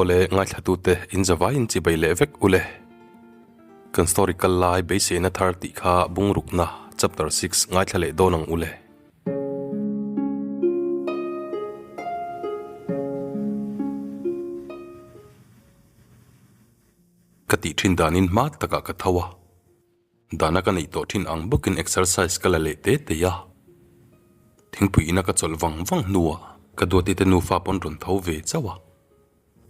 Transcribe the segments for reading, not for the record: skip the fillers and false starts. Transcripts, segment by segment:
Awle ngaithlatute in zavaiin chibai leh vek ule. Kan story kal lai beiseina thar tih kha bungrukna chapter 6 ngaithla leh dawn ang ule. Ka tih thin danin hma takah ka tho a. Dana ka neih tawh thin ang bawkin exercise ka la leh te te a. Thingpui ina ka chawlh vang vang hnuah ka duati te nufa pawn rawn tho ve chauh a.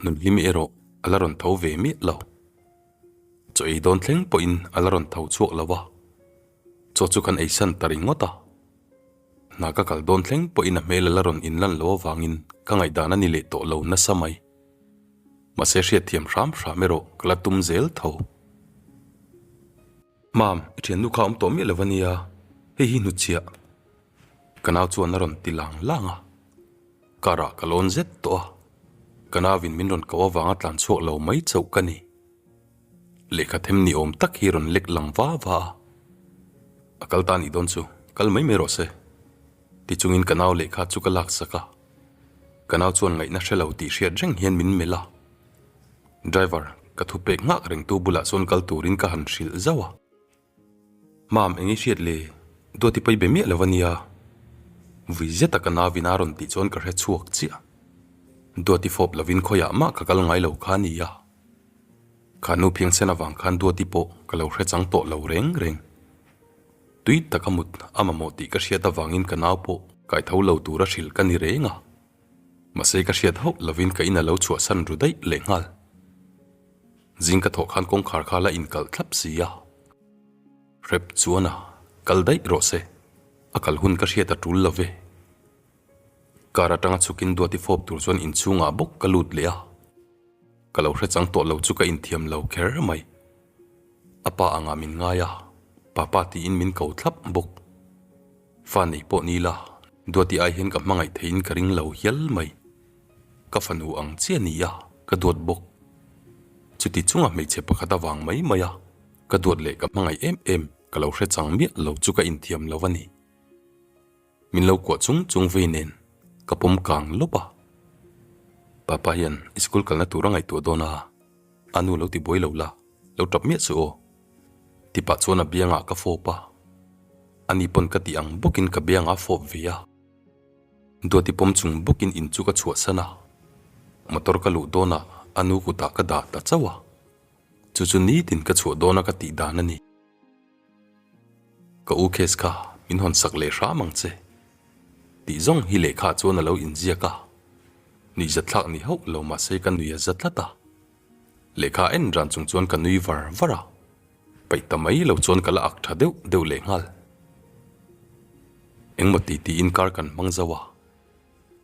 Nunhlimi erawh a la rawn tho ve miah lo. Chaw ei dawn thleng pawhin a la rawn tho chhuak lo a. Chaw chu kan ei san ta ringawt a. Hna ka kal dawn thleng pawhin a hmel a la rawn inlan lo avangin ka ngaihdan a ni leh tawh lo nasa mai. Mahse hriatthiam hram hram erawh ka la tum zel tho. Mam, i thiannu kha awm tawh miah lo ania, hei hi hnutchhiah. Ka nau chuan a rawn ti lang lang a. Car ah ka lawn zet tawh a, ka nauin min rawn koh avanga tlan chhuak lo mai chauh ka ni. Lehkha them ni awm tak hi rawn lek lang va va a. A kal ta nih dawn chu, kal mai mai rawh se. Tichungin ka nau lehkha chu ka lak sak a. Ka nau chuan ngaihna hre lo tih hriat reng hian min melh a. Driver, ka thu pek nghak rengtu bulah chuan kal turin ka han hrilh zauh a. Mam, eng i hriat le? Duati pai be miah lo a nia. Vui zeta ka nauin a rawn tih chuan ka hre chhuak chiah. Duati fawp lovin khawiah mah ka kal ngai lo kha a nia. Kha nu phiangsen avang khan Duati pawh ka lo hre chang tawh lo reng reng. Tui taka mut a mamawh tih ka hriat avangin ka nau pawh kaitho lo tura hrilh ka ni reng a. Mahse ka hriat hauh lovin ka in a lo chhuahsan ru daih lehnghal. Zing ka thawh khan kawngkhar kha la inkalh thlap si a. Hrep chuan a kal daih rawh se, a kal hun ka hriat a tul lo ve. Car atanga chhukin Duati fawp tur chuan inchhungah bawk ka lut leh a. Ka lo hre chang tawh lo chu ka inthiam lo kher mai. A pa angah min ngai a, papa tiin min ko thlap bawk. Fa nei pawh ni la, Duati ai hian ka hmangaih theiin ka ring lo hial mai. Ka fanu ang chiah ni a, ka duat bawk. Chuti chunga hmeichhe pakhat avang mai mai a, ka duat leh ka hmangaih em em ka lo hre chang miah lo chu ka inthiam lo a ni. Min lo kuah chung chung vei nen ka pawm kang lawp a. Papa hian i school kalna tur a ngaihtuah dawn a, a nu lo ti buai lo la, lo tap miah chu aw. Tipah chuan a biangah ka fawp a, ani pawn ka tih ang bawkin ka biangah a fawp ve a. Duati pawm chung bawkin in chu ka chhuahsan a, motor ka luh dawnah a nu kutah ka dah ta chauh a, chu chu nitin ka chhuah dawna ka tih dan a ni. Ka u case kha min hawn sak leh hram ang che tih zawng hi lehkha chuan a lo inziak a, nuihzatthlak ni hauh lo mahse ka nui a za tlat a, lehkha en ran chung chuan ka nui var var a, paih ta mai lo chuan ka la ak tha deuh deuh leh nghal. Engmaw ti tiin kar kan hmang zauh a,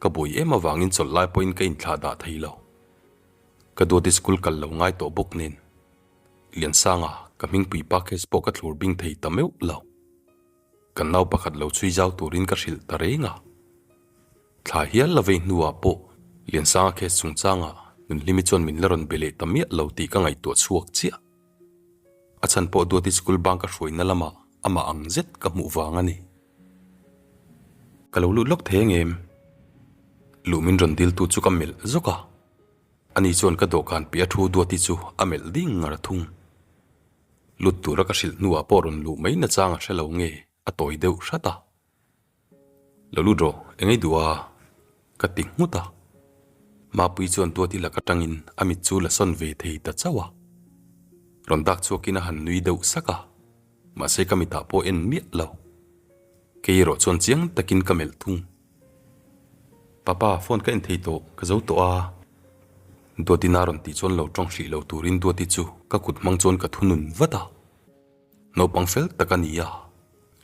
ka buai em avangin chawlh lai pawhin ka inthlah dah thei lo. Ka duati school kal lo ngai tawh bawk nen. Liansanga, ka hmingpui pa case pawh ka thlur bing thei ta meuh lo. Kan nau pakhat lo chhui zau turin ka hrilh ta reng a. Thla hial la vei hnuah pawh Liansanga case chungchangah Nunhlimi chuan min la rawn be leh ta miah lo tih ka ngaihtuah chhuak chiah. A chhan pawh Duati school bank a hruaina lamah amah ang zet ka hmuh vang a ni. Ka lo lut lawk thei angem? Luh min rawn diltu chu ka melh zawk a. Ani chuan ka dawhkan piah a thu Duati chu a melh ding ngar thung. Lut tura ka hrilh hnuah pawh rawn luh mai nachang a hre lo nge a tawi deuh hrat a. Lo lut rawh, eng ei duh a? ka ti nghut a. Mapui chuan Duati lak atangin a mit chu la sawn ve thei ta chauh a. Rawn dak chhuakin a han nui deuh sak a, mahse ka mitah pawh en miah lo. Kei erawh chuan chiang takin ka melh thung. Papa, phone ka en thei tawh, ka zo tawh a. Duati na rawn tih chuan lo tawng hrih lo turin Duati chu ka kut hmang chuan ka thunun vat a. Naupang fel tak a ni a,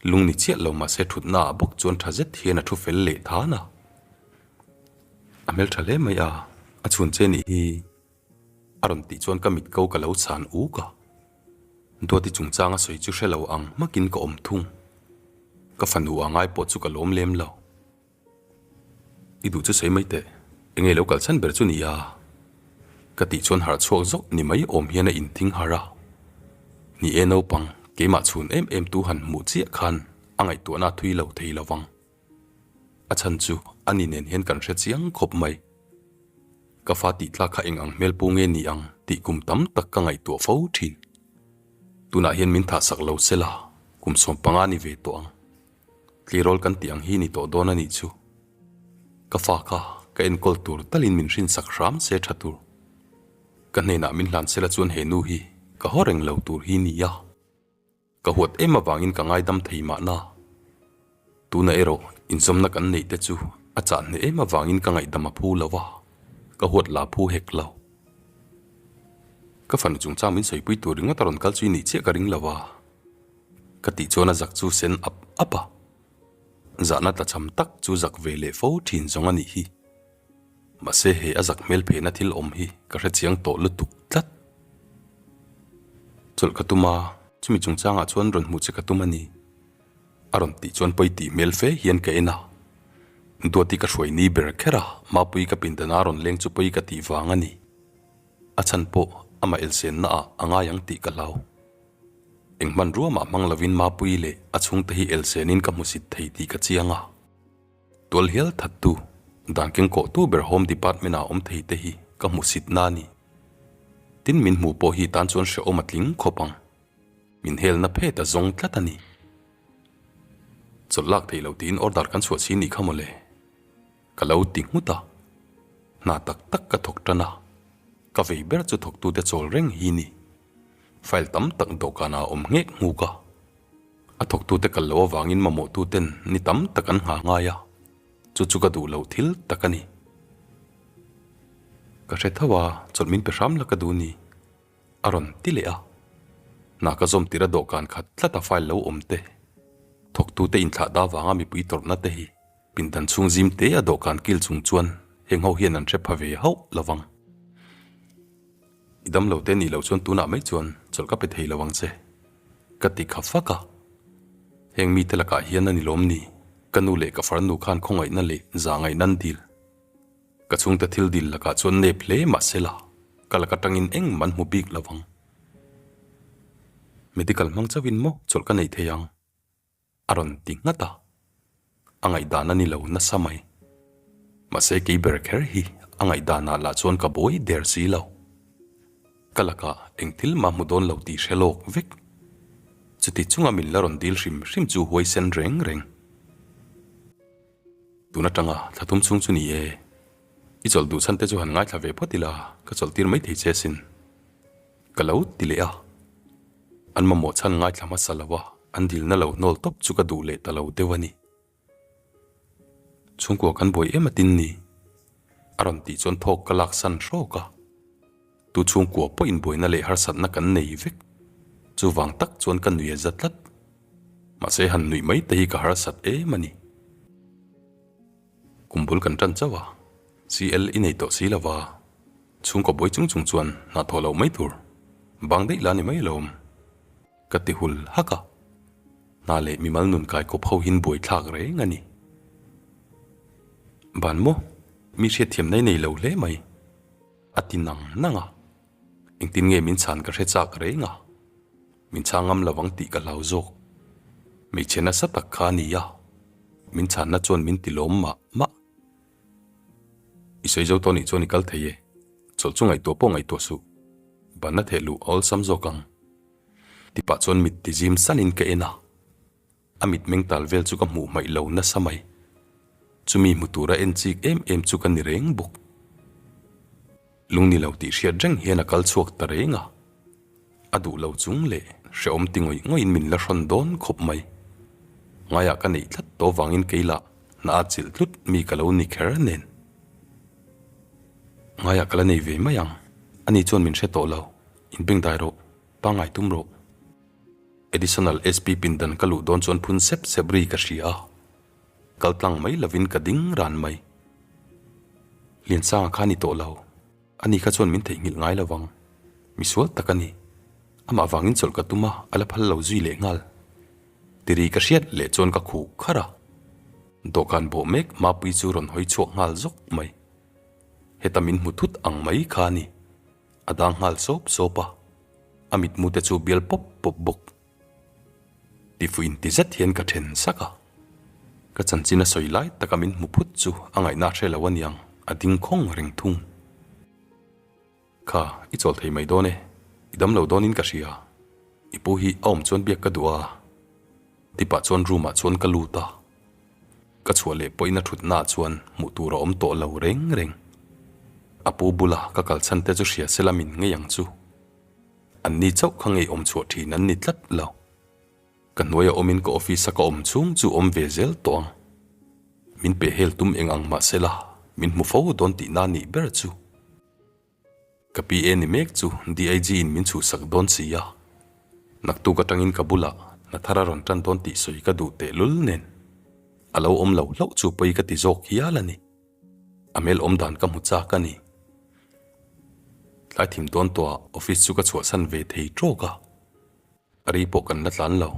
lung ni chiah lo mahse thutna ah bawk chuan tha zet hian a thu fel leh than a. A hmeltha hle mai a, a chhun che nih hi. A rawn tih chuan ka mit ko ka lo chhan uk a. Duati chungchang a sawi chu hre lo ang hmakin ka awm thung. Ka fanu a ngai pawh chu ka lawm lem lo. I duh chu sawi mai teh, enge lo kal chhan ber chu ni a? Ka tih chuan harh chhuak zawk ni mai awm hian a inthing harh a. Ni e naupang, keimah chhun em em tu han hmuh chiah khan a ngaihtuahna a thui lo thei lo vang. A chhan chu ani nen hian kan hre chiang khawp mai. Ka fa tih tlak kha eng ang hmel pu nge ni ang tih kum tam tak ka ngaihtuah fo thin. Tunah hian min thahsak lo sela, kum 15 ni ve tawh ang. Tleirawl kan tih ang hi ni tawh dawn a nih chu. Ka fa kha ka enkawl tur talin min hrinsak hram se tha tur. Ka hnenah min hlan sela chuan he nu hi ka haw reng lo tur hi nia. Ka huat em avangin ka ngaidam thei mahna. Tuna erawh inzawmna kan neih te chu a chah hneh em avangin ka ngaihdam a phu lo a, ka huat la phu hek lo. Ka fanu chungchang min sawipui tur ringawt a rawn kal chu i nih chiah ka ring lo a, ka tih chuan a zak chu sen ap ap a. Zahna tlachham tak chu zak ve leh fo thin zawng a nih hi. Mahse he a zak hmel phehna thil awm hi ka hre chiang tawh lutuk tlat. Chawlh ka tum a, chumi chungchangah chuan rawn hmuh che ka tum a ni. A rawn tih chuan pawi tih hmel fe hian ka en a. Duati ka hruai ni ber kher a, Mapui ka pindana rawn leng chu pawi ka tih vang a ni. A chhan pawh amah elsenna ah a ngai ang tih ka hlau. Eng hmanrua mah hmang lovin Mapui leh a chhungte hi elsenin ka hmusit thei tih ka chiang a. Tual hial thattu, dan kengkawhtu ber Home Department ah awm thei te hi ka hmusit na a ni. Tin min hmuh pawh hi tan chuan hrehawm a tling khawp ang. Min helna phet a zawng tlat a ni. Chawlh lak theih loh tiin order kan chhuah si nih kha mawle. Ka lo ti nghut a. Hna tak tak ka thawk tan a. Ka vei ber chu thawktute chawl reng hi ni. File tam tak dawhkanah a awm nghek nghuk a. A thawktute kal loh avangin mamawhtuten ni tam tak an nghah ngai a, chu chu ka duh loh thil tak a ni. Ka hre tho a, chawlh min pe hram la ka duh ni, a rawn ti leh a. Hna ka zawm tirh a dawhkan khat tlat a file lo awm te, thawktute inthlah da vanga mipui tawrhna te hi pindan chhung zim te a dawhkan kil chung chuan heng ho hian an hre pha ve hauh lovang. I dam lo te nih loh chuan tunah mai chuan chawlh ka pe thei lo ang che. Ka ti kha fak a. Heng mite lakah hian a ni lawm ni? Ka nu leh ka farnu khan khawngaihna leh zahngaihna an dil. Ka chhungte thil dil lakah chuan nep hle mah se la, ka lak atangin engmah an hmu bik lo vang. Medical hmang chauhin maw chawlh ka neih thei ang? A rawn ti nghat a, a ngaihdan a ni lo nasa mai. Mahse kei ber kher hi a ngaihdanah lah chuan ka buai der si lo. Ka lakah eng thil mah hmu dawn lo tih hre lawk vek. Chuti chunga min la rawn dil hrim hrim chu huaisen reng reng. Tun atanga thla thum chhung chu ni e. I chawlh duh chhan te chu han ngaithla ve phawt ila ka chawlh tir maithei che sin. Ka lo ti leh a, an mamawh chhan ngaithla hmasa lo a, an dilna lo hnawl tawp chu ka duh leh ta lo deuh a ni. Chhungkua kan buai em atin ni? A rawn tih chuan thawk ka lak san hrawk a, tu chhungkua pawh inbuaina leh harsatna kan nei vek, chuvang tak chuan ka nui a za tlat. Mahse han nuih mai te hi ka harsat em a ni. Kum bul kan tan chauh a, CL i nei tawh si lo va, chhungkaw buai chung chung chuan hna thawh loh mai tur, bang daih la ni mai alawm, ka ti hul hak a. Hna leh mimal nun kai kawp ho hin buai thlak reng a ni. Ban maw, mi hriatthiam nai nei lo hle mai, a ti nang nang a. Engtin nge min chhan ka hre chak reng a, min chhang ngam lovang tih ka hlau zawk. Hmeichhe nasa tak kha a ni a, min chhanna chuan min ti lawm mah mah. I sawi zo tawh nih chuan i kal thei e, chawlh chu ngaihtuah pawh ngaihtuah suh, banna theh luh a awlsam zawk ang. Tipah chuan mit ti zim sanin ka en a. A mitmeng tal vel chu ka hmuh hmaih lo nasa mai. Chumi hmu tura en chik em em chu ka ni reng bawk. Lungni lo tih hriat reng hian a kal chhuak ta reng a. A duh lo chung leh hrehawm ti ngawih ngawih in min la hrawn dawn khawp mai. Ngaiah ka neih tlat tawh vangin kei lah hna a chilh tlut mi ka lo ni kher nen. Ngaiah ka la nei ve mai ang. Ani chuan min hre tawh lo. Inbengdai rawh. Pangngai tum rawh. Additional SP pindan ka luh dawn chuan phun sep sep ri ka hria a, kal tlang mai lovin ka ding ran mai. Liansanga kha a ni tawh lo, ani kha chuan min theihnghilh ngai lo vang. Misual tak a ni. Amah vangin chawlh ka tum a, a la phal lo zui leh nghal. Tiri ka hriat leh chuan ka khuh kharh a, dawhkan bawh mek Mapui chu rawn hawi chhuak nghal zawk mai. Heta min hmu thut ang mai kha a ni. A dang nghal sawp sawp a, a mitmu te chu bial pawp pawp bawk. Tifuh inti zet hian ka then sak a, ka chanchin a sawi lai taka min hmu phut chu a ngaihna a hre lo aniang, a ding khawng reng thung. Kha, i chawl thei mai dawn e, i dam lo dawnin ka hria. I pu hi a awm chuan biak ka duh a. Tipah chuan room ah chuan ka lut a. Ka chhuah leh pawhin a thutna ah chuan hmuh tur a awm tawh lo reng reng. A pu bula ka kal chhan te chu hria sela min ngei ang chu. An ni chauh kha ngei awm chhuah thin an ni tlat lo. Ka hnuaia awmin ka office a ka awm chhung chu awm ve zel tawh ang. Min peh hel tum eng ang mah sela min hmu fo dawn tihna nih ber chu. Ka PA ni mek chu DIG in min chhuhsak dawn si a, naktuk atangin ka bulah hna thar a rawn tan dawn tih sawi ka duh tehlul nen a lo awm lo hlauh chu pawi ka ti zawk hial a ni. A hmel awm dan ka hmu chak a ni. Tlai thim dawn tawhah office chu ka chhuahsan ve thei tawk a. A ri pawh kan la tlan lo.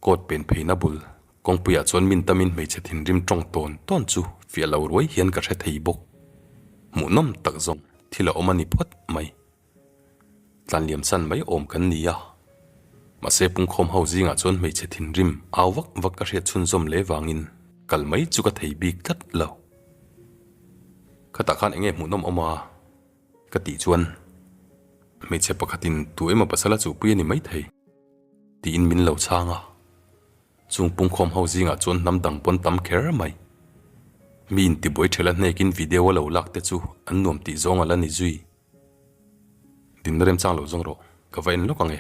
Coat pen pheina bul kawngpuiah chuan min tamin hmeichhe thinrim tawng tawn tawn chu fiah lo ruai hian ka hre thei bawk. Hmuhnawm tak zawng thil a awm a ni phawt mai. Tlanliam san mai awm kan ni a. Mahse pungkhawm ho zingah chuan hmeichhe thinrim au vak vak ka hriat chhunzawm leh vangin kal mai chu ka thei bik tlat lo. Khatah khan enge hmuhnawm awm a? Ka tih chuan hmeichhe pakhatin tu emaw pasal a chuhpui a ni maithei tiin min lo chhang a. Chung pungkhawm ho zingah chuan hnam dang pawn tam kher mai. Mi intibuai ṭhela hnekin video a lo lak te chu an nuam tih zawng a la ni zui. Dinna remchang lo zawng rawh, ka va en lawk ang e.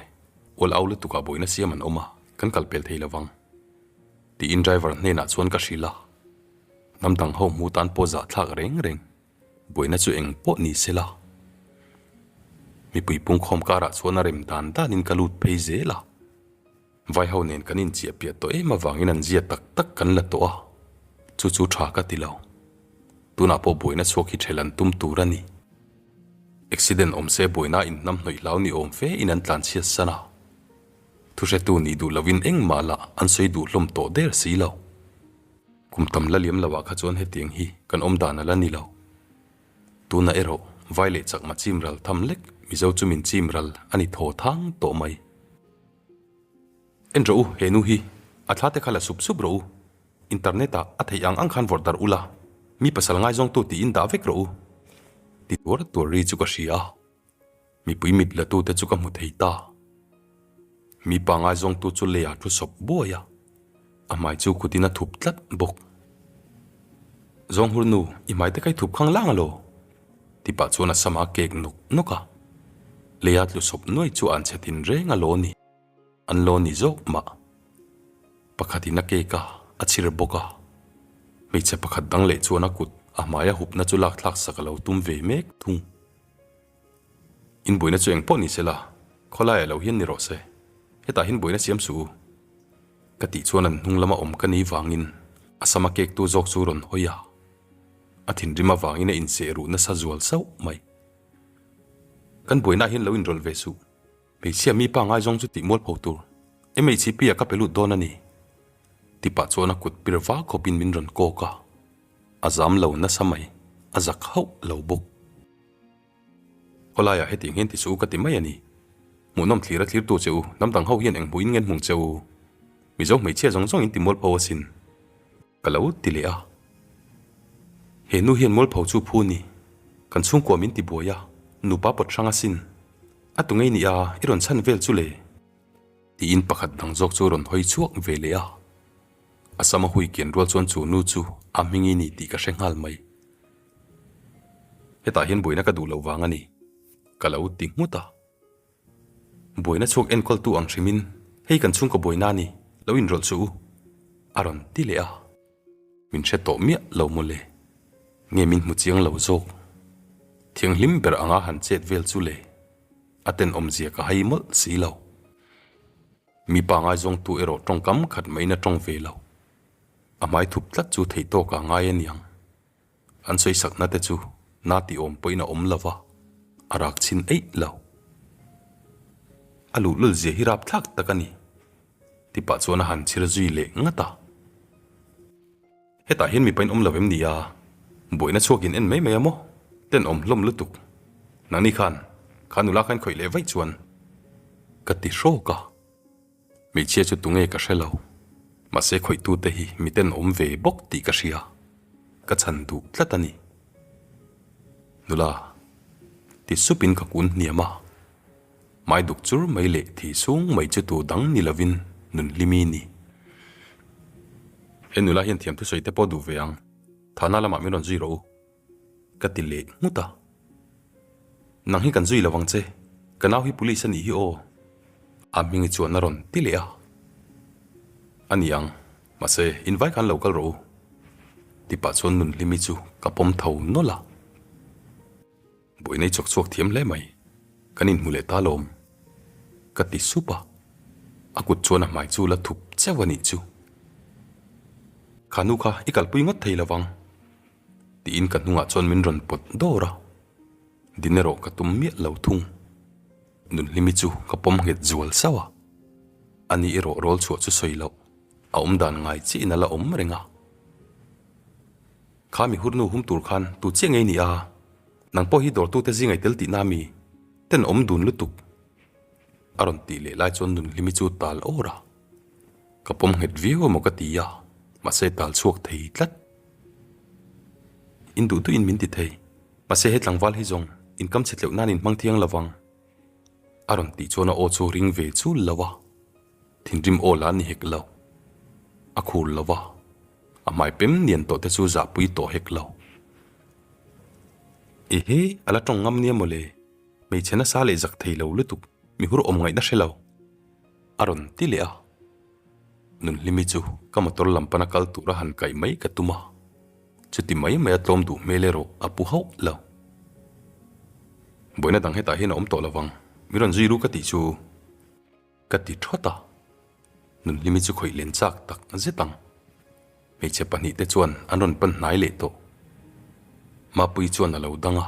Ual au lutukah buaina siam an awm a, kan kal pel thei lovang. Tiin driver hnenah chuan ka hrilh a. Hnam dang ho hmu tan pawh zahthlak reng reng. Buaina chu eng pawh ni se la. Mipui pungkhawm karah chuan a rem dan danin ka lut phei zel a. Vai ho nen kan inchiah piah tawh em avangin an zia tak tak kan la tawh a, chu chu tha ka ti lo. Tunah pawh buaina chhuak hi ṭhel an tum tur a ni. Accident awm se buaina inhnam hnawih hlau ni awm fe in an tlanchhiat san a. Thuhretu nih duh lovin engmah lah an sawi duh hlawm tawh der si lo. Kum tam la liam lo ah kha chuan hetiang hi kan awm dan a la ni lo. Tuna erawh vai leh chakma chim ral tham lek Mizo chu min chim ral a ni thaw thang tawh mai. En rawh u he nu hi, a thla te kha la sup sup rawh u. Internet ah a theih ang ang khan vawrh darh ula, mi pasal ngaizawngtu tiin dah vek rawh u. Ti tuar tuar ri chu ka hria a. Mipui mit la tute chu ka hmu thei ta. Mipa ngaizawngtu chu leiah thu sawp buai a, a hmai chu kutin a thup tlat bawk. Zawnghur nu, i hmai te kha i thup khang lang alaw? Ti pah chuan a sama kek nawk nawk a. Leia tlu sawp nuai chu an chhe tin reng a law ni. An law ni zawk mah. Pakhatin a kek a, a chhir bawk a. Hmeichhe pakhat dang leh chuan a kut a hmaia hupna chu lakthlak sak a lo tum ve mek thung. In buaina chu eng pawh ni se la, khawlaiah lo hian ni rawh se. Hetah hian buaina siam suh u. Ka tih chuan an hnung lama awm ka ni vangin a sama kektu zawk chu rawn hawi a. A thinrim avangin a inseh ruh nasa zual sauh mai. Kan buainaah hian lo inrawlh ve suh. Hmeichhia mi pa ngaizawng chu tih mualpho tur MHP ah ka pe lut dawn a ni. Tipah chuan a kut pir vak khawpin min rawn kawk a. A zam lo nasa mai, a zak hauh lo bawk. Khawlaiah hetiang hian ti suh u ka ti mai a ni. Hmuhnawm thlir a thlirtu che u, hnam dang ho hian eng hmuhin ngen hmung che u. Mizo hmeichhia zawng zawng in ti mualpho asin. Ka lo ti leh a. He nu hian mualpho chu phu ni. Kan chhungkua min ti buai a, nupa pawt hrang asin. A tu ngei nih a, i rawn chhan vel chu le. Tiin pakhat dang zawk chu rawn hawi chhuak ve leh a. A sama hui kian rual chuan chu nu chu a hming i ni tih ka hre nghal mai. Hetah hian buaina ka duh loh vang a ni, ka lo ti nghut a. Buaina chhuak enkawltu ang hrimin hei kan chhungkaw buaina a ni, lo inrawlh suh u, a rawn ti leh a. Min hre tawh miah lo mawle, nge min hmu chiang lo zawk? Thianghlim ber anga han chet vel chu le, a tenawmzia ka hai mawlh si lo. Mipa ngaizawngtu erawh tawngkam khat maiin a tawng ve lo. A hmai thup tlat chu theih tawkah a ngai a niang. An sawi sakna te chu na ti awm pawhin a awm lo va, a rak chhin eih lo. A luhlul zia hi rapthlak tak a ni, ti pah chuan a han chhir zui leh ngat a. Hetah hian mipa in awm lo em ni a? Buaina chhuakin en mai mai a maw? Tenawm hlawm lutuk. Nangni khan, kha nula khan khawih leh vaih chuan ka ti hrawk a. Hmeichhia chu tunge ka hre lo. Mahse khawihtute hi miten awm ve bawk tih ka hria. Ka chhan duh tlat a ni. Nula. Ti supin ka kun hniam a. Hmai duk chur mai leh thi sung mai chu tu dang ni lovin Nunhlimi ni. He nula hian thiam thusawi te pawh duh ve ang. Thana lamah min rawn zui rawh u. Ka ti leh nghut a. Nang hi kan zui lo vang che, ka nau hi police a nih hi aw. A hmingi chuan a rawn ti leh a. A ni ang, mahse invai khan lo kal rawh u. Ti pah chuan Nunhlimi chu ka pawm tho nawlh a. Buaina i chawk chhuak thiam hle mai, kan inhmu leh ta lawm, ka ti sup a, a kut chuan a hmai chu la thup cheuh a nih chu. Kha nu kha i kalpui ngawt thei lo vang, tiin ka hnungah chuan min rawn pawt dawr a, din erawh ka tum miah lo thung. Nunhlimi chu ka pawm nghet zual sauh a, ani erawh rawl chhuah chu sawi loh, a awm dan ngai chiahin a la awm reng a. Kha mi hurnu hum tur khan tu chiah ngei ni a, nang pawh hi dawrtute zingai tel tihna mi ten awm dun lutuk a rawn tih leh lai chuan Nunhlimi chu tal awr a, ka pawm nghet viau emaw ka ti a, mahse tal chhuak thei tlat. In duh duhin min ti thei, mahse he tlangval hi zawng inkam chhe tleuh nan in hmang thiang lovang a rawn tih chuan a aw chu ring ve chul lo a. Thinrim aw la ni hek lo. A khur lo va, a hmai pem nian tawh te chu zahpui tawh hek lo. Ehe, a la tawng ngam nia mawle, hmeichhe nasa leh zak thei lo lutuk, mi hur awm ngaihna hre lo. A rawn ti leh a. Nunhlimi chu ka motor lam pana kal tura han kaih mai ka tum a, chuti mai mai a tlawm duh hmel erawh a pu hauh lo. Buaina dang hetah hian a awm tawh lovang, mi rawn zui ru ka tih chu. Ka ti thawt a, Nunhlimi chu khawih len chak tak zet ang. Hmeichhe pahnihte chuan an rawn pan hnai leh tawh. Mapuii chuan a lo dang a,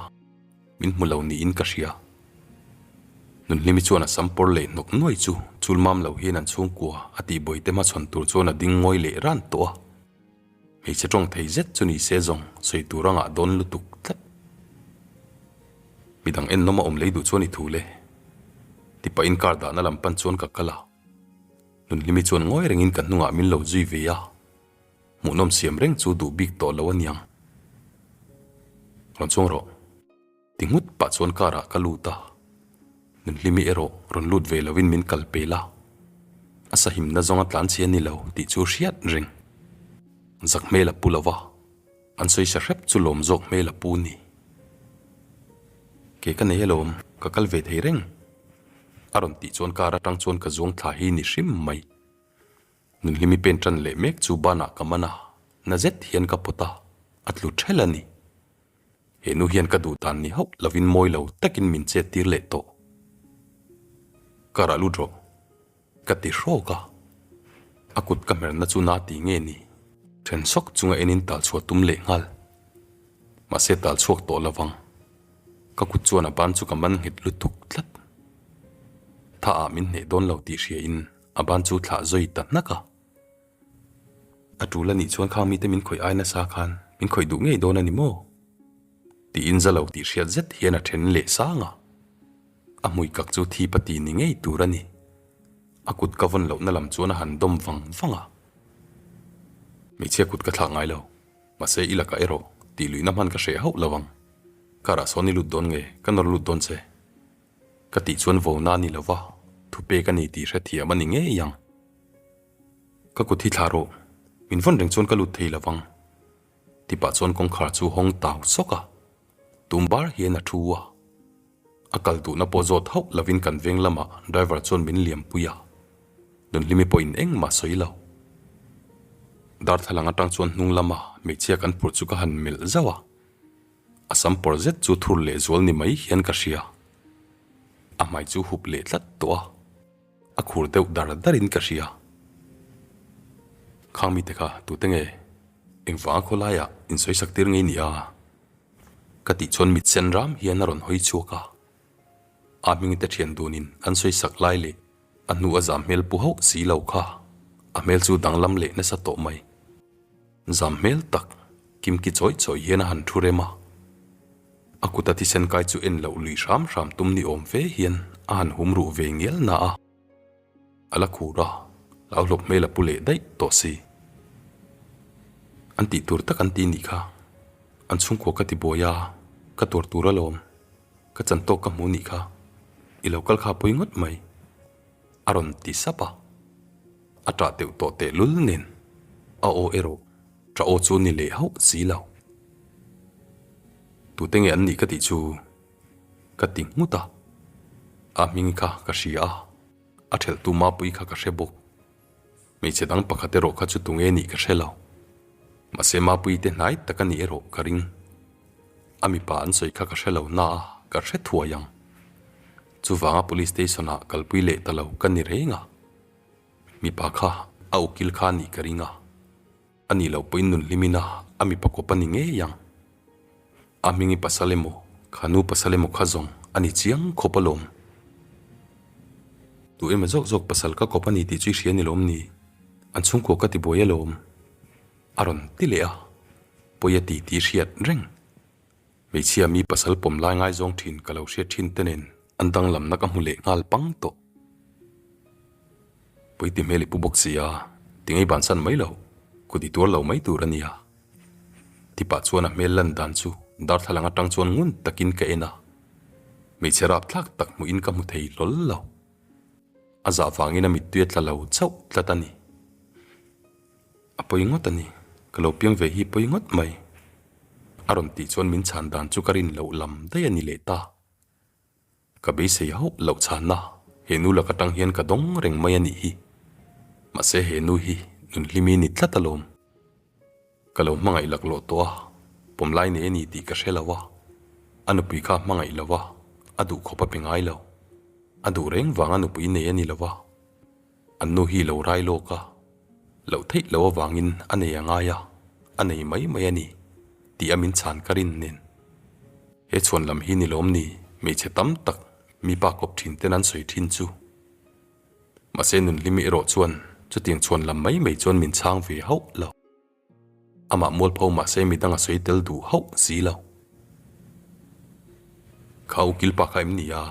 min hmu lo niin ka hria. Nunhlimi chuan a sam pawr leh hnawk nuai chu chul mam lo hian an chhungkua a tihbuaite hmachhawn tur chuan a ding ngawi leh ran tawh a. Hmeichhe tawng thei zet chu ni se zawng sawi tur a ngah dawn lutuk tlat. Midang ennawm a awm lei duh chuan i thu le. Tipahin car dahna lam pan chuan ka kal a. Nunhlimi chuan ngawi rengin ka hnungah min lo zui ve a. Hmuhnawm siam reng chu duh bik tawh lo aniang. Rawn chuang rawh. Ti nghut pah chuan car ah ka lut a, Nunhlimi erawh rawn lut ve lovin min kal pel a, a sahimna zawng a tlan chhe a ni lo tih chu hriat reng. Zak hmel a pu lo va, an sawi sa hrep chu lawm zawk hmel a pu ni. Ke ka nei alawm, ka kal ve thei reng a rawn tih chuan car atang chuan ka zuang thla hi ni hrim mai. Nunhlimi pen tan leh mek chu banah ka man a, na zet hian ka pawt a, a tlu ṭhelh a ni. He nu hian ka duh dan ni hauh lovin mawi lo takin min chet tir leh tawh. Ka rah lut rawh. Ka ti hrawk a. A kut ka hmerna chu na ti nge ni? Then sawk chunga enin tal chhuah tum leh nghal. Mahse tal chhuak tawh lovang. Ka kut chuan a ban chu ka man nghet lutuk tlat. Tha ah min hneh dawn lo tih hria in a ban chu thlah zawi ta hnak a. A tul a nih chuan khang mite min khawih ai nasa khan min khawih duh ngei dawn a ni maw? Tiin za lo tih hriat zet hian a then leh sang a. A hmui kak chu thi pati ni ngei tur a ni. A kut ka vawn lohna lam chuan a han dawm vang vang a. Hmeichhia kut ka thlak ngai lo, mahse i lakah erawh tih luihna hman ka hreh hauh lo ang. Car ah sawn i lut dawn nge ka nawr lut dawn che? Ka tih chuan vona a ni lo va, thupek a ni tih hrethiam a ni ngei ang. Ka kut hi thlah rawh, min vawn reng chuan ka lut thei lo vang. Ti pah chuan kawngkhar chu hawng tau sawk a, tum bar hian a thu a. A kal duhna pawh zawt hauh lovin kan veng lamah driver chuan min liampui a, Nunhlimi pawhin engmah sawi lo. Darthlalang atang chuan hnung lama hmeichhia kan phurh chu ka han melh zauh a, a sam pawr zet chu thur leh zual ni mai hian ka hria. A hmai chu hup leh tlat tawh a. A khur deuh dar dar in ka hria. Khang mite kha tute nge? Engvanga khawlaiah insawisak tir ngei ni a? Ka tih chuan mit sen ram hian a rawn hawi chhuak a. A hmingte thian dunin an sawisak lai leh a hnu a zam hmel pu hauh si lo kha a hmel chu danglam leh nasa tawh mai. Zam hmel tak kimki chawi chawi hian a han thu rem a. A kuta thisen kai chu en loh lui hram hram tum ni awm fe hian a han hum ruh ve ngial na a. A la khur a, hlauhlawp hmel a pu leh daih tawh si. An tih tur tak an ti nih kha, an chhungkua ka ti buai a, ka tuar tur alawm. Ka chan tawk ka hmu nih kha, i lo kal kha pawi ngawt mai, a rawn ti sap a. A ṭah deuh tawh tehlul nen a aw erawh ṭah aw chu ni leh hauh si lo. Tute nge an nih ka tih chu ka ti nghut a, a hming kha ka hria a, a ṭhelhtu mapui kha ka hre bawk. Hmeichhe dang pakhat erawh kha chu tunge nih ka hre lo. Mahse Mapuii te hnai tak a nih erawh ka ring. A mipa an sawi kha ka hre lo na a, ka hre thuai ang. Chuvanga Police Station ah kalpui leh ta lo ka ni reng a. Mipa kha a ukil kha a nih ka ring a. A nih loh pawhin nun hlimin a a mipa kawp a ni ngei ang. A hmingi pasal emaw, kha nu pasal emaw kha zawng a ni chiang khawp alawm. Tu emaw zawk zawk pasal ka kawp a ni tih chu i hria ni lawm ni? An chhungkua ka ti buai alawm. A rawn ti leh a, pawi a ti tih hriat reng. Hmeichhia mi pasal pawm lai ngaizawng thin ka lo hriat thin te nen an danglamna ka hmu leh nghal pang tawh. Pawi ti hmel i pu bawk si a, ti ngei bansan mai lo, kut i tuar lo mai tur a nia. Tipah chuan a hmel lan dan chu darthlalang atang chuan ngun takin ka en a, hmeichhe rapthlak tak hmuhin ka hmu thei hlawl lo. A zah vangin a mittui a tla lo chauh tlat a ni. A pawi ngawt a ni, ka lo piang ve hi pawi ngawt mai. A rawn tih chuan min chhan dan chu ka rin loh lam daih a ni leh ta. Ka beisei hauh loh chhanna he nu lak atang hian ka dawng reng mai a nih hi. Mahse he nu hi nunhlimi ni tlat alawm. Ka lo hmangaih laklawh tawh a, pawmlai nei a ni tih ka hre lo a. A nupui kha a hmangaih lo a, a duh khawp a pe ngai lo. A duh reng vanga nupui nei a ni lo a. An nu hi lo rai lawk a, loh theih loh avangin a nei a ngai a, a nei mai mai a ni tih a min chhan ka rin nen. He chhuan lam hi ni lawm ni hmeichhe tam tak mipa kawp thin ten an sawi thin chu. Mahse Nunhlimi erawh chuan chutiang chhuan lam mai mai chuan min chhang ve hauh lo. Amah mualpho mahse midang a sawi tel duh hauh si lo. Kha ukil pa kha em ni a?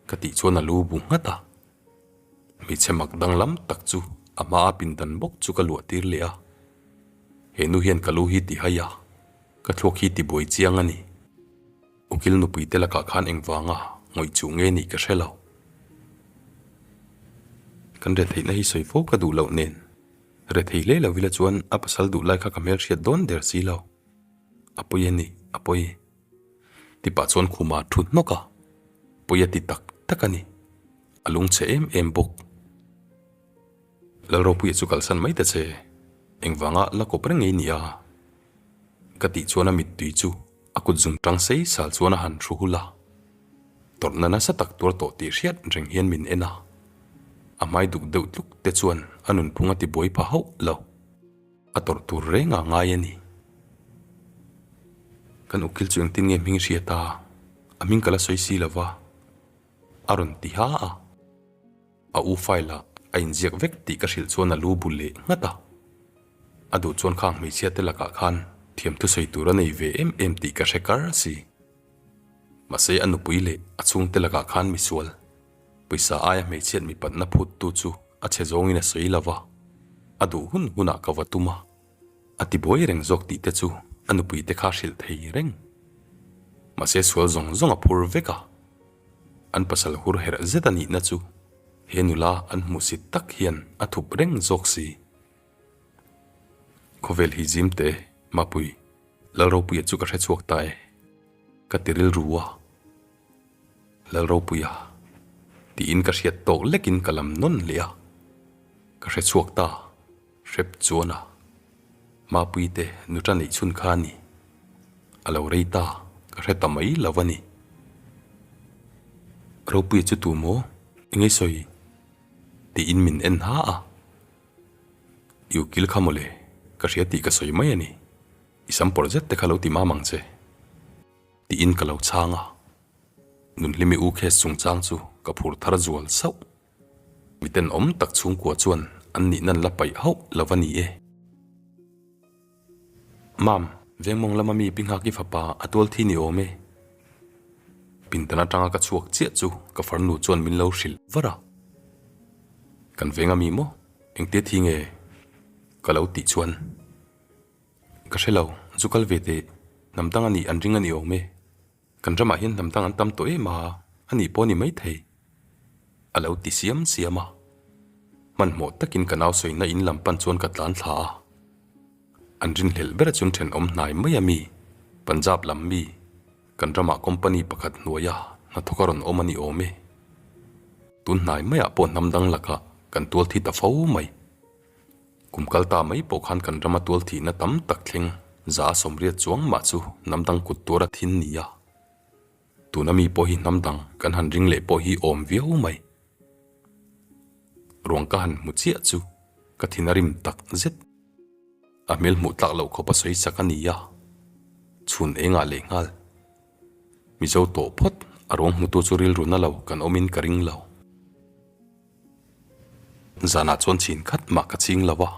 Ka tih chuan a lu bu nghat a. Hmeichhe mak danglam tak chu a hmaa pindan bawk chu ka luah tir leh a. He nu hian ka lu hi ti hai a, ka thluak hi ti buai chiang a ni. Ukil nupui te lakah khan engvanga ngawih chuh nge nih ka hre lo. Kan retheihna hi sawi fo ka duh loh nen, rethei hle lo ila chuan a pasal duh lai kha ka hmelhriat dawn der si lo. A pawi a ni, a pawi. Tipah chuan khuma thu hnawk a, pawi a ti tak tak a ni. A lungchhe em em bawk. Lalropuia chu kalsan mai ta che, engvanga la kawp reng ngei nia? Ka tih chuan a mittui chu a kut zung tang sei sal chuan a han hru hul a. Tawrhna nasa tak tuar tawh tih hriat reng hian min en a. A hmai duk deuh tluk te chuan a nunphung a tibuai pha hauh lo. A tawrh tur reng a ngai a ni. Kan ukil chu engtin nge hming hriat a, a hming ka la sawi si lo va, a rawn ti ha a. A u file ah a inziak vek tih ka hrilh chuan a lu bu leh nghat a. A duh chuan khang hmeichhia te lakah khan thiam thusawi tur a nei ve em em tih ka hre kar si. Mahse a nupui leh a chhungte lakah khan misual, pawisa aia hmeichhiat mipatna phuttu chu a chhe zawngin a sawi lo va, a duh hun hunah ka va tum a, a ti buai reng zawk tih te chu a nupui te kha hrilh thei reng. Mahse sual zawng zawng a phur vek a. An pasal hur herh zet a nihna chu he nula an hmuhsit tak hian a thup reng zawk si. Khawvel hi zim te, Mapui, Lalropuia chu ka hre chhuak ta e, ka ti rilru a. Lalropuia, tiin ka hriat tawk lekin ka lam nawn leh a, ka hre chhuak ta. Hrep chuan a Mapui te nuta neih chhun kha a ni. A lo rei ta, ka hre ta mai lo a ni. Ropuia chu tu maw? Engei sawi? Tiin min en ha a. I ukil kha mawle, ka hria tih ka sawi mai a ni. I sam pawrh zet te kha lo ti mam ang che. Tiin ka lo chhang a. Nunhlimi u case chungchang chu ka phur thar zual sauh. Miten awm tak chhungkua chuan an nihna an la paih hauh lo a ni e. Mam, Vengmawng lama mi Pinghaki fapa a tual thi ni awm e. Pindan atanga ka chhuak chiah chu ka farnu chuan min lo hrilh var a. Kan veng a mi maw? Engtia thi nge? Ka lo tih chuan. Ka hre lo, zu kal ve teh, hnam dang a nih an ring a ni awm e. Kan ramah hian hnam dang an tam tawh em a, a nih pawh a ni maithei. A lo ti siam siam a. Hmanhmawh takin ka nau sawina in lam pan chuan ka tlan thla a. An rinhlelh ber chuan thenawm hnai mai a mi, Punjab lam mi, kan ramah company pakhat hnuaia hnathawk a rawn awm a ni awm e. Tun hnai maiah pawh hnam dang lakah kan tual thi ta fo mai. Kum kal ta mai pawh khan kan rama tual thihna tam tak thleng za a sawmriat chuang mah chu hnam dang kut tuar a thin ni a. Tuna mi pawh hi hnam dang kan han ring leh pawh hi awm viau mai. Ruang ka han hmu chiah chu ka thin a rim tak zet. A hmel hmuh tlak loh khawp a sawi chak a ni a, chhun engah leh nghal. Mizo tawh phawt a ruang hmutu chu rilru na lo kan awmin ka ring lo. Zanah chuan chhin khat mah ka ching lo a,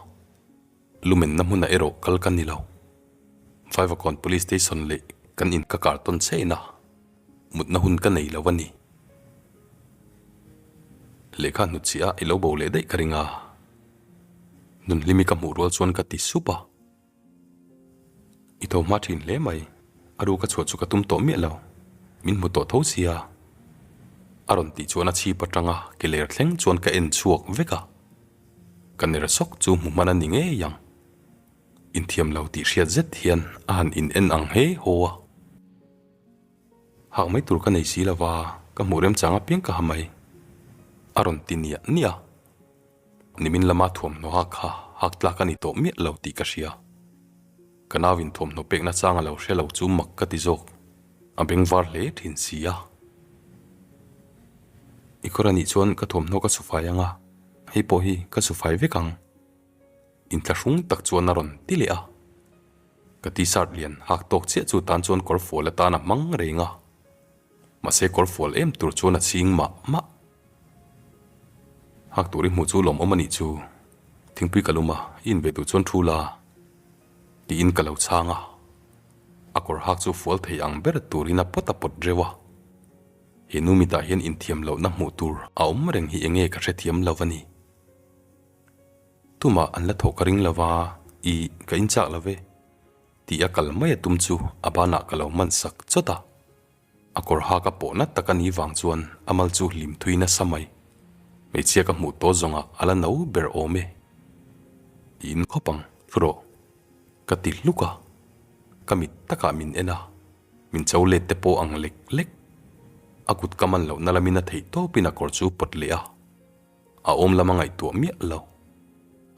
lumenna hmunah erawh kal ka ni lo. Vaivakawn Police Station leh kan in ka kar tawn chiah ina mutna hun ka nei lo a ni. Lehkha hnutchhiah i lo bo leh daih ka ring a, Nunhlimi ka hmuh rual chuan ka ti sup a. I tho hma thin hle mai, a ru ka chhuah chu ka tum tawh miah lo, min hmu tawh tho sia. A rawn tih chuan a chhip atanga ke ler thleng chuan ka en chhuak vek a, ka ner sawk chu hmu hman a ni ngei ang. Inthiam lo tih hriat zet hian a han in en ang he haw a. Hak mai tur ka nei si lo va, ka hmuh remchang apiang ka ha mai, a rawn ti niah niah a. Nimin lama thuamhnaw hak kha hak tlak a ni tawh miah lo tih ka hria. Ka nauin thuamhnaw pekna chang a lo hre lo chu mak ka ti zawk. A bengvar hle thin si a. I kawr a nih chuan ka thuamhnaw ka sufai ang a, hei pawh hi ka sufai vek ang. Inthlahrung tak chuan a rawn ti leh a. Ka t-shirt lian hak tawk chiah chu tan chuan kawr fual atan a hmang reng a. Mahse kawr fual em tur chuan a chhing mah mah. Hak tur i hmuh chu lawmawm a nih chu. Thingpui ka lum a, i inve duh chuan thu la. Tiin ka lo chhang a. A kawr hak chu fual thei ang ber turin a pawt a pawt reuh a. He nu mitah hian inthiam lohna hmuh tur a awm reng hi enge ka hrethiam lo a ni. Tumah an la thawh ka ring lo va, i ka inchak lo ve. Tih a kal mai a tum chu a banah ka lo man sak chawt a. A kawr hak a pawh nat tak a nih vang chuan a mal chu hlim thui nasa mai. Hmeichhia ka hmuh tawh zawngah a la no ber awm e. I in khawp ang, thu rawh. Ka ti hluk a. Ka mit takah min en a, min cho let te pawh ang lek lek. A kut ka man lohna lamin a theih tawpin a kawr chu pawt leh a. A awm lama ngaihtuah miah lo,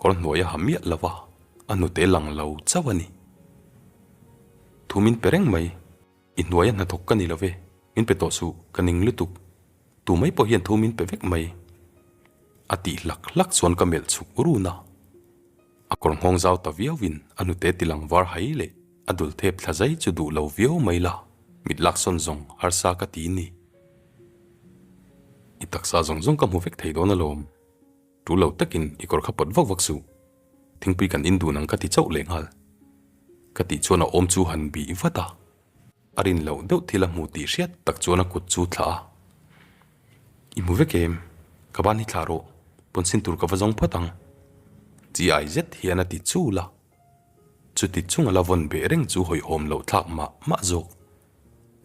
kawr hnuai a ha miah lo va, a hnute lang lo chauh a ni. Thu min pe reng mai, i hnuaia hnathawk ka ni lo ve, min pe tawh suh, ka ning lutuk, tu mai pawh hian thu min pe vek mai. A tih hlak hlak chuan ka melh chhuk run a. A kawr nghawng zau ta viauin a hnute ti lang var hai leh a dul thep thla zai chu duh lo viau mai la, mit laksawn zawng harsa ka ti ni. I taksa zawng zawng ka hmu vek thei dawn alawm. Tul lo takin i kawr kha pawt vak vak suh. Thingpui kan in dun ang ka ti chauh leh nghal. Ka tih chuan a awm chu han bih vat a. A rin loh deuh thil a hmu tih hriat tak chuan a kut chu thlah a. I hmu vek em? Ka ban hi thlah rawh. Pawn sin tur ka va zawng phawt ang. Chi ai zet hian a ti chul a. Chuti chung a la vawn beh reng chu hawihhawm loh thlak mah mah zawk.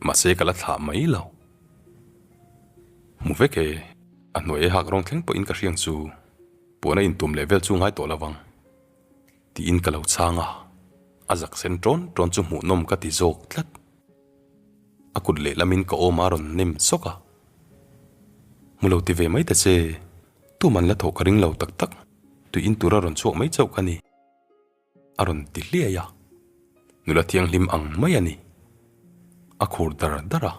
Mahse ka la thlah mai lo. Hmu vek e, a hnuai e hak rawng thleng pawhin ka hriang chu puan a intum leh vel chu ngai tawh lo vang. Tiin ka lo chhang a, a zak sen ṭawn ṭawn chu hmuhnawm ka ti zawk tlat. A kut lehlamin ka awm a rawn nem sawk a. Hmu lo ti ve mai ta che, tuman la thawh ka ring lo tak tak, tui in tura rawn chhuak mai chauh ka ni. A rawn ti hliai a, nula thianghlim ang mai a ni. A khur dar dar a,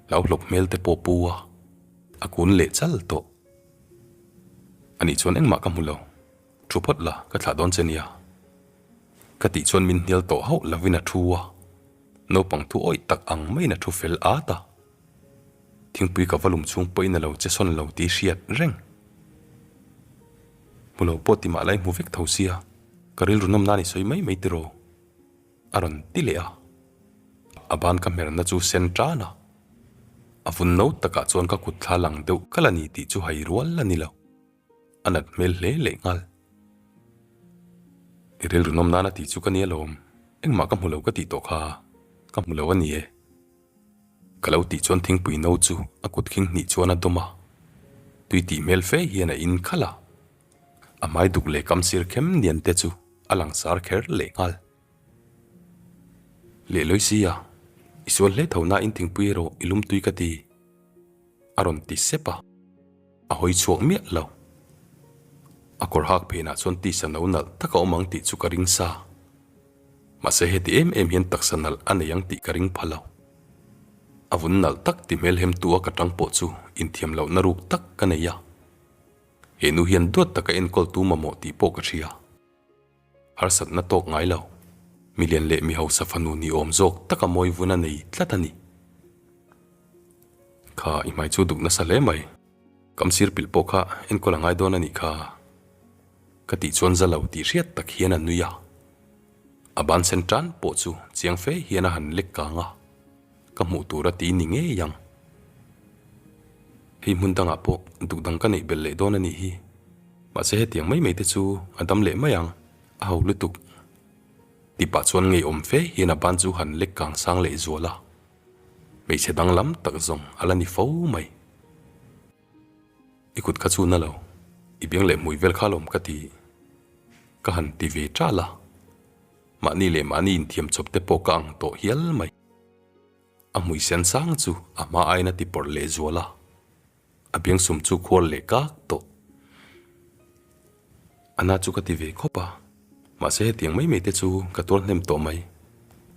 hlauhlawp hmel te pawh pu a, a kun leh chal tawh. Anih chuan engmah ka hmu lo, thu phawt la ka thlah dawn che nia. Ka tih chuan min hnial tawh hauh lovin a thu a, naupang thu awih tak ang maiin a thu fel at a. Thingpui ka va lum chhung pawhin a lo che sawn lo tih hriat reng. Hmu lo pawh ti mah lai hmu vek tho sia, ka rilru nawm nan i sawi mai mai tiraw? A rawn ti leh a. A ban ka hmerna chu sen tan a. A vun no takah chuan ka kut thla lang deuh kal a ni tih chu hai rual a ni lo. A nat hmel hle leh nghal. I rilru nawm nan a tih chu ka ni alawm, engmah ka hmu lo ka tih tawh kha, ka hmu lo a ni e. Ka lo tih chuan thingpui no chu a kut khing hnih chuan a dawm a, tui tih hmel fe hian a in khalh a. A hmai duk leh kam sir khem nian te chu a langsar kher leh nghal. Leh lawi sia, i sual hle tho nain thingpui erawh i lum tui ka ti, a rawn ti sep a, a hawi chhuak miah lo. A kawr hak phenah chuan tisa no nalh tak a awm ang tih chu ka ring sa. Mahse heti em em hian taksa nalh a nei ang tih ka ring pha lo. A vun nalh tak ti hmel hemtu a ka tang pawh chu inthiam lohna ruk tak ka nei a. He nu hian duat taka enkawltu mamawh tih pawh ka hria. Harsatna tawk ngai lo, milian leh mi hausa fanu ni awm zawk taka mawi vun a nei tlat a ni. Kha i hmai chu duk nasa hle mai, kam sir pilh pawh kha enkawl a ngai dawn a nih kha. Ka tih chuan za lo tih hriat tak hian a nui a, a ban sen tan pawh chu chiang fe hian a han lek kang a, ka hmuh tur a ti ni ngei ang. Hei hmun dangah pawh duk dang ka neih belh leh dawn a nih hi, mahse hetiang mai mai te chu a dam leh mai ang, a ho lutuk. Tih pah chuan ngeiawm fe hian a ban chu han lek kang sang leh zual a, hmeichhe danglam tak zawng a la ni fo mai. I kut kha chu na lo, i biang leh hmui vel kha lawm ka ti. Ka han ti ve ṭal a, mahni leh mahni inthiam chawp te pawh ka ang tawh hial mai. A hmui sen sang chu a hma aiin a ti pawrh leh zual a, a biang sum chu khuar leh kak tawh. A na chu ka ti ve khawp a, mahse hetiang mai mai te chu ka tuar hnem tawh mai.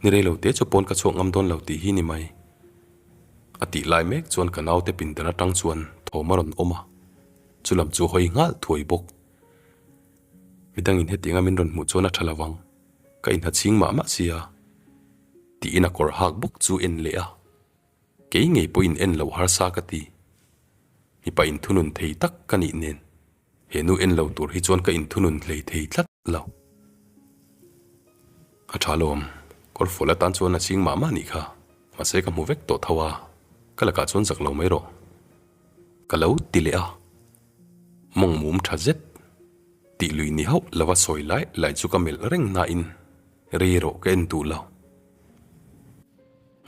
Ni rei lo te chu pawn ka chhuak ngam dawn lo tih hi ni mai. A tih lai mek chuan ka naute pindan atang chuan thawm a rawn awm a, chu lam chu hawi nghal thuai bawk. Midangin hetianga min rawn hmuh chuan a tha lo vang, ka inha chhing mah mah sia. Tiin a kawr hak bawk chu en leh a, kei ngei pawhin en lo harsa ka ti. Mipa inthunun thei tak ka nih nen. He nu en lo tur hi chuan ka inthunun hlei thei tlat lo. A tha lawm, kawrfual atan chuan a ching mah mah nih kha, mahse ka hmu vek tawh tho a, ka lakah chuan zak lo mai rawh. Ka lo ti leh a, mawng mum tha zet tih lui ni hauh lova sawi lai lai chu ka melh reng nain rei erawh ka en duh lo.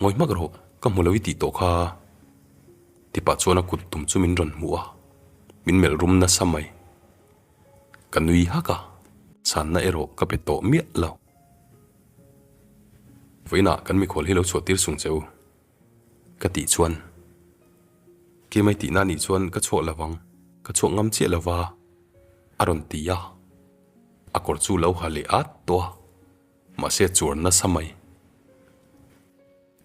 Ngawi hmak rawh, ka hmu lo i tih tawh kha. Tipah chuan a kut tum chu min rawn hmuh a, min melh rum nasa mai. Ka nui hak a, chhanna erawh ka pe tawh miah lo. Vawiinah kan mikhual hi lo chhuah tir sung che u, ka tih chuan Kemai tihna nih chuan ka chhuah lo vang, ka chhuah ngam chiah lo va, a rawn ti a, a kawr chu lo ha leh at tawh a. Mahse chuar nasa mai.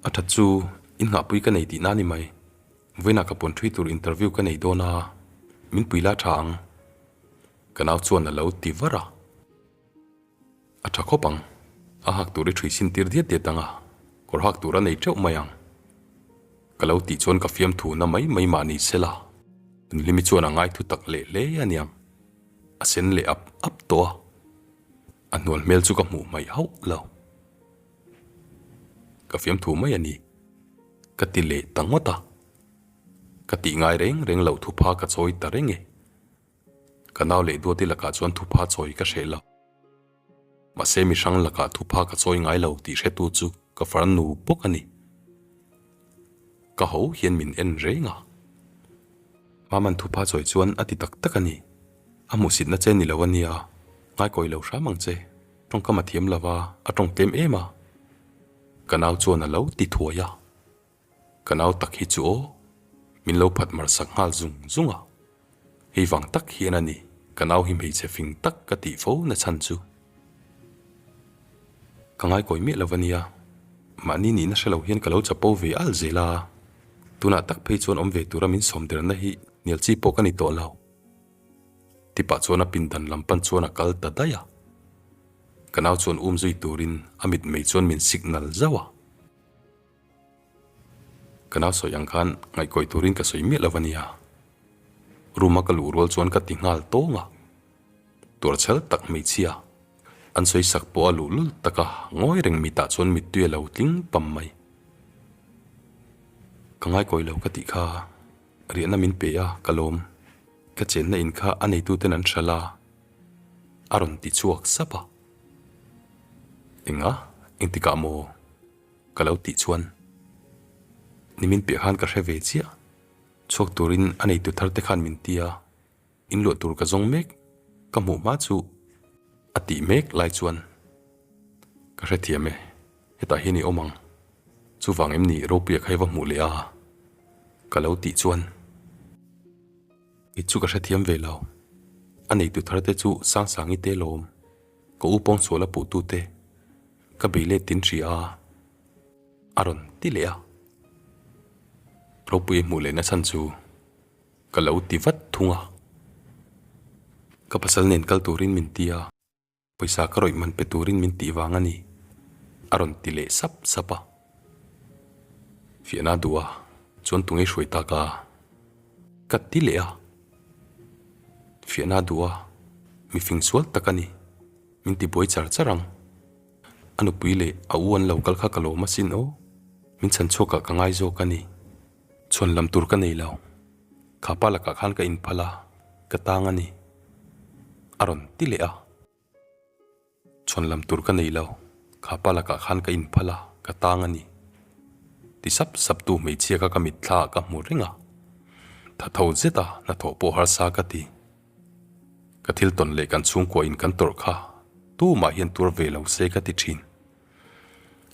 A that chu in nghahpui ka nei tihna ni mai. Vawiinah ka pawn thui tur interview ka nei dawn a, min pui la tha ang. Ka nau chuan a lo ti var a. A tha khawp ang. A hak tur i thui sin tir diat diat ang a, kawr hak tur a nei teuh mai ang. Ka lo tih chuan ka fiamthu na mai mai mah ni se la, Nunhlimi chuan a ngai thu tak leh hle a niang. A sen leh ap ap tawh a. A hnual hmel chu ka hmuh hmaih hauh lo. Ka fiamthu mai a ni. Ka ti leh ta ngawt a. Ka tih ngai reng reng loh thupha ka chawi ta reng e. Ka nau leh duati lakah chuan thupha chawi ka hreh lo. Mahse mi hrang lakah thupha ka chawi ngai lo tih hretu chu ka farnu bawk a ni. Ka ho hian min en reng a. Maman thupha chawi chuan a ti tak tak a ni. A hmuhsitna che ni lo a nia, ngaikawi lo hram ang che, tawngkam a thiam lo va, a tawng tlem em a. Ka nau chuan a lo ti thuai a, ka nau tak hi chu aw, min lo phat mar sak nghal zung zung a. Hei vang tak hian a ni, ka nau hi hmeichhe fing tak ka tih fo na chhan chu. Ka ngaikawi miah lo a nia, mahni nihna hre lo hian ka lo chapo ve al zel a, tunah tak phei chuan awm ve tura min sawm derna hi hnial chi pawh ka ni tawh lo. Tipah chuan a pindan lam pan chuan a kal ta daih a. Ka nau chuan um zui turin a mitmei chuan min signal zauh a. Ka nau sawi ang khan ngaihkawi turin ka sawi miah lo a nia. Room a ka luh rual chuan ka ti nghal tawng a. Tuarchhel tak hmeichhia an sawi sak pawh a luh lul tak a, ngawi reng mitah chuan mittui a lo tling pam mai. Ka ngaikawi lo ka tih kha. Riahna min pe a, ka lawm. Ka chenna in kha a neituten an hralh a, a rawn ti chhuak sap a. Enga? Engtikah maw? Ka lo tih chuan. Nimin piah khan ka hre ve chiah. Chhuak turin a neitu thar te khan min ti a, in luah tur ka zawng mek, ka hmuh hma chu a tih mek lai chuan ka hrethiam e, hetah hian i awm ang. Chuvang em ni Ropuia kha i va hmuh leh a? Ka lo tih chuan i chu ka hrethiam ve lo. A neitu thar te chu Sangsangi te lawm, ka u pawngsual a puhtu te ka bei let tin hria a. A rawn ti leh a. Ropui hmuh lehna chhan chu ka lo ti vat thung a. Ka pasal nen kal turin min ti a, pawisa ka rawih man pe turin min tih vang a ni, a rawn ti leh sap sap a. Fiahna duh a, chuan tunge hruai tak a? Ka ti leh a. Fiahna duh a, mi fing sual tak a ni, min ti buai char char ang. A nupui leh a u an lo kal kha ka lawm asin aw, min chhan chhuakah ka ngai zawk a ni. Chhuan lam tur ka nei lo, kha pa lakah khan ka inphal a, ka tang a ni. A rawn ti leh a. Chhuan lam tur ka nei lo, kha pa lakah khan ka inphal a, ka tang a ni. Ti sap sap tu hmeichhia kha ka mitthla ah ka hmu reng a, tha tho zet a hnathawh pawh harsa ka ti. Ka thil tawn leh kan chhungkua in kan tawrh kha tumah hian tuar ve lo se ka ti thin.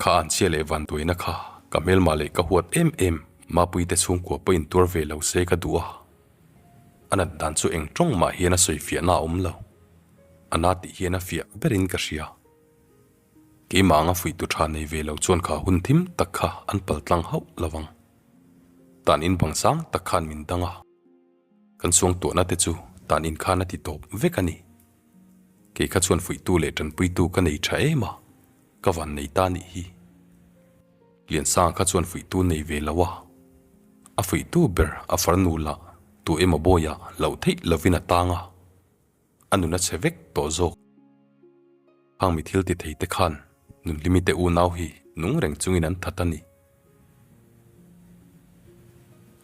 Kha anchhia leh vanduaina kha ka hmelmah leh ka huat em em Mapuii te chhungkua pawh in tuar ve lo se ka duh a. A nat dan chu eng tawng mah hian a sawi fiahna a awm lo. A na tih hian a fiah berin ka hria. Keimah anga fuihtu tha nei ve lo chuan kha hun thim tak kha an paltlang hauh lo vang. Tan in bang sang tak khan min dang a. Kan suangtuahna te chu tan in khan a ti tawp vek a ni. Kei kha chuan fuihtu leh tanpuitu ka nei tha em a, ka van nei ta nih hi. Liansanga kha chuan fuihtu nei ve lo a, a fuihtu ber a farnu lah tu emaw bawiah loh theih lovin a tang a, a nun a chhe vek tawh zawk. Khang mi thil ti thei te khan Nunhlimi te unau hi nung reng chungin an that a ni.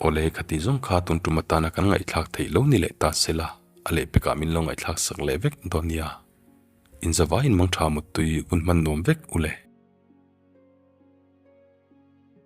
Awle khati zawng kha tun tum atana kan ngaihthlak theih lo ni leh ta sela, a lehpekah min lo ngaihthlak sak leh vek dawn nia. Inzavaiin mangtha muttui hun hman nuam vek u le.